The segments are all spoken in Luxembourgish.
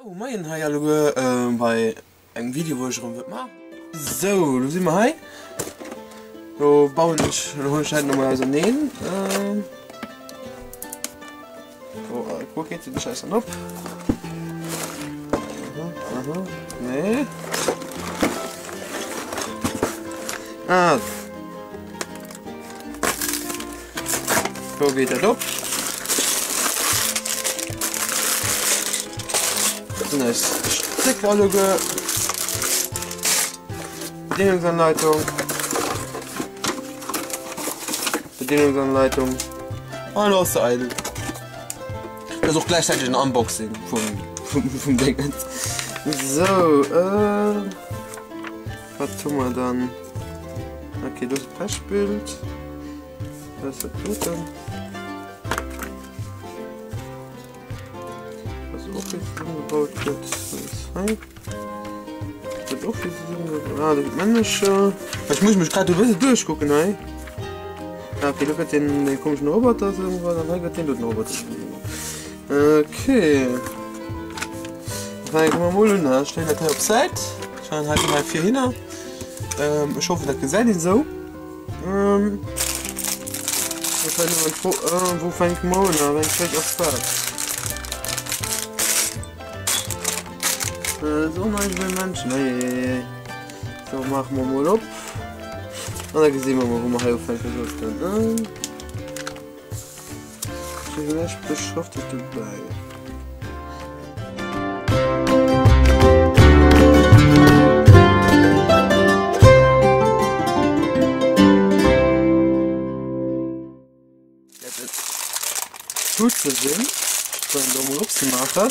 Sou, moien hei alleguer bei engem Video wou ech erëm wëllt maachen. Sou, lo si mer hei. Lo bauen ech, lo huelen ech dat nochmol auserneen. Wou geet déi Scheiss dann op? Aha, aha, nee. Ah. Do geet dat op. Dat sinn eis Stécker alleguer. Bedienungsanleitung. Bedienungsanleitung. An lo ass se eidel. Dat ass och gläichzäiteg en Unboxing vum, vum, vum Déngens. Sou, äh, wat hu mer dann? Okay, do ass d'Pechbild. Dat ass dat doten. Was och fir zesummegebaut gëtt, ass hei. Dat och fir zesummegebaut. Ah, do gëtt Männecher. Ech muss mech grad e bësse duerchkucken hei. Ah, okay, do gëtt den, den komischen Roboter zesummegebaut an hei gëtt den doten Roboter zesummegebaut. Okay. Fänke mer mol un. Ech stellen dat hei op d'Säit. Ech stellen hei hei vir hinner. Ähm, ech hoffen, dat gesäit een esou. Ähm, ech hei nëmmen d'Fro, äh, wou fänke mer un? A wéi eng Stéck ass wat? Äh, so nei wéi Menschen. Ei, ei, ei, ei. So, maache mer mol op. An da gesi mer mol, wou mer hei ufänke sollten. Ähm. Ech beschrëftegt dobäi. Gutt ze sinn, do mol opzemaachen.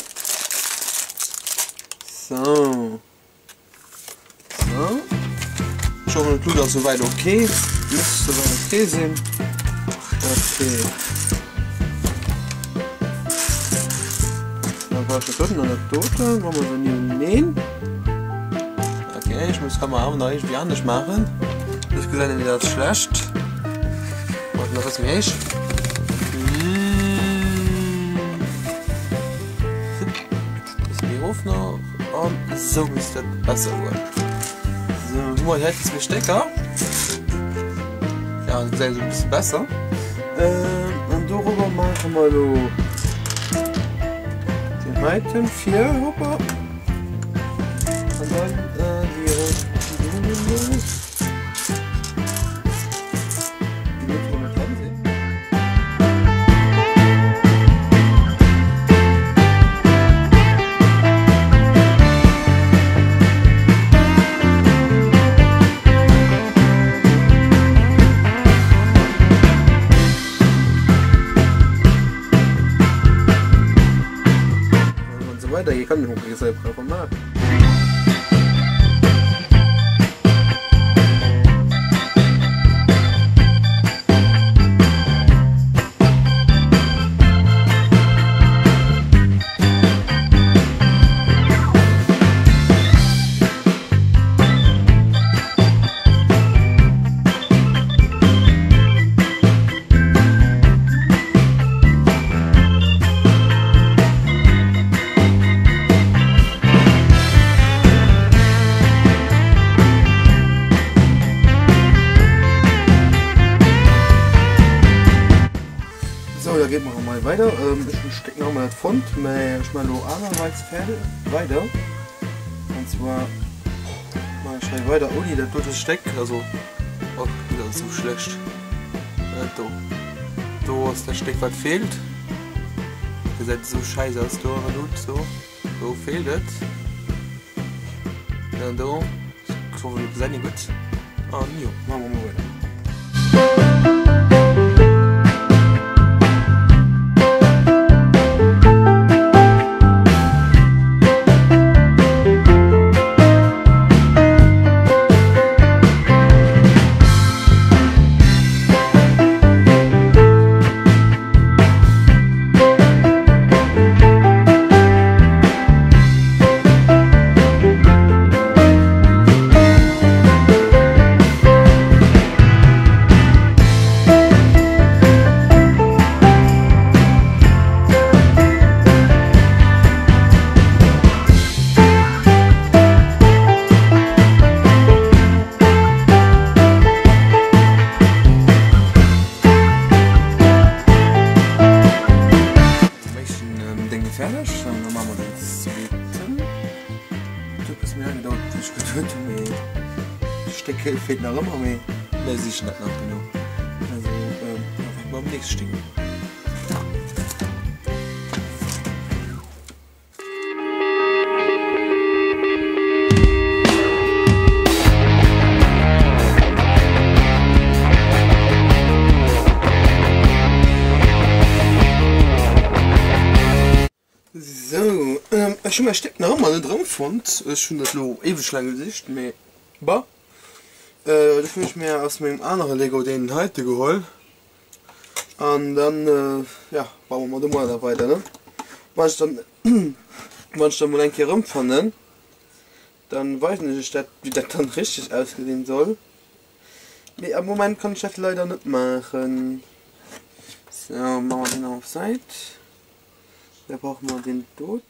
Sou. So. Ech hoffen d'Lut ass souwäit ok. Misst souwäit ok sinn. Okay. Dann brauch ich dat doten an dat doten. Machen wir se niewendeen. Okay, ich muss d'Kamera awer nach iergendwéi anescht maachen. Soss gesäit een dat schlecht. Mach nach e bësse méi héich. Bësse méi erof nach. An esou misst dat besser goen. Sou, hu mer hei zwee Stécker. Ja, dat gesäit esou e bësse besser. An dorobber maache mer elo deen heiten vir erobber. An dann déi rout Blumen do. Déi muss erëm dran sinn. Wann se weidergeet, kann ech och kee Selfkauf maachen. Sou, da geet mer emol weider. Ech hunn d'Stéck nach ëmmer net fonnt, mä ech maachen elo anerweits fäerdeg weider. An zwar maachen ech hei weider ouni dat dote Stéck. Also, oh, dat ass esou schlecht. Dat do. Do ass dat Stéck wat feelt. Gesäit esou scheiss aus do an der Luut so. Do feelt et. An do ech hoffen et gesäit een gutt. An jo, maache mer mol weider. dote, mee d'Stéck feelt nach ëmmer, mee mir sichen dat nach duerno. Also da fänke mer mam nächste Stéck un. Sou, ech hu mäi Stéck nach ëmmer net erëmfonnt. Ech hunn dat elo éiweg laang gesicht, mee bon. Dofir hunn ech mir aus mengem anere Lego deen heite geholl. An dann, jo, baue mer domadder weider, ne? Wann ech dann, wann ech dann mol eng Kéier erëmfannen, dann weisen ech iech dat, wéi dat dann richteg ausgesinn soll. Mee am Moment kann ech dat leider net maachen. Sou, maache mer deen nach op Säit. Da brauche mer deen doten.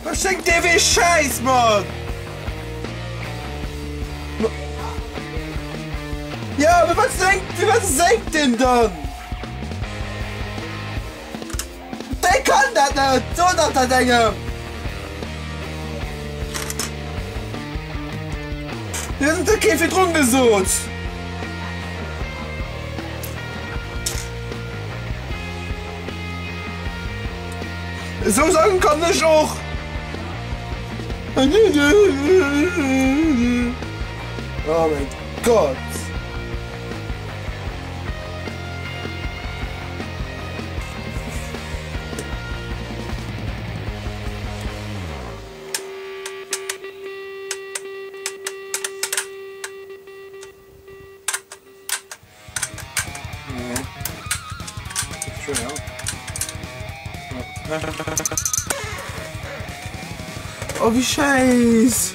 Was schenkt dir wéi Schäiss, Mann! Ja, mee wat sengt, fir wat sengt deen dann? Dee kann dat net! So dach dat engem! Dir huet et kee virdrun gesot! Esou sangen kann ech och. Oh mein Gott. Oh wéi scheiss!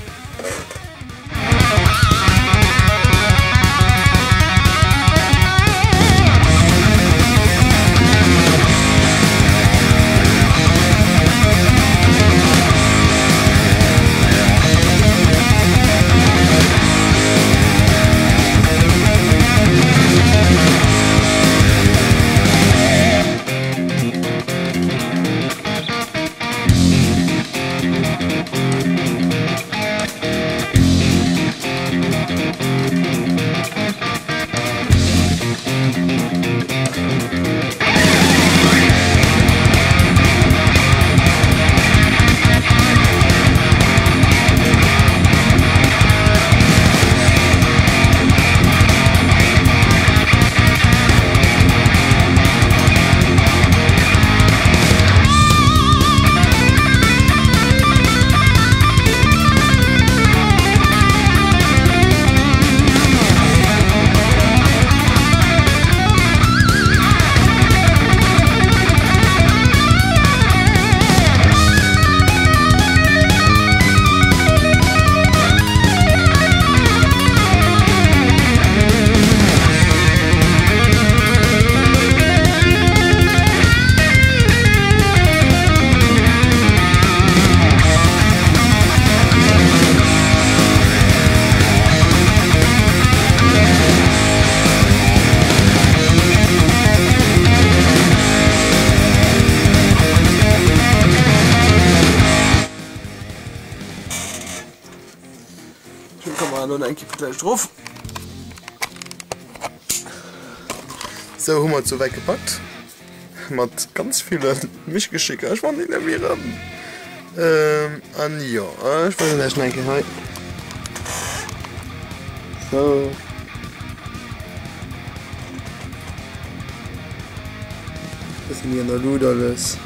Kamera lo eng Kéier gläich drauf. Sou hu mer et souwäit gepackt mat ganz ville Mischgeschicker. Ech fannen déi net méi erëm. An jo, ech weisen iech nach eng Kéier hei. Sou. Bësse méi an der Luut alles.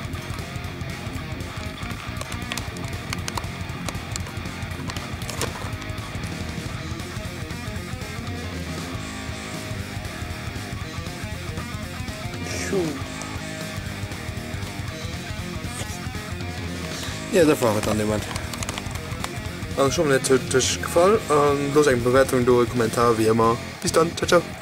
Ja, dat war et dann deemoment. An ech hoffen et huet iech gefall an loosst eng Bewertung do, e Kommentar wéi ëmmer. Bis dann, ciao ciao.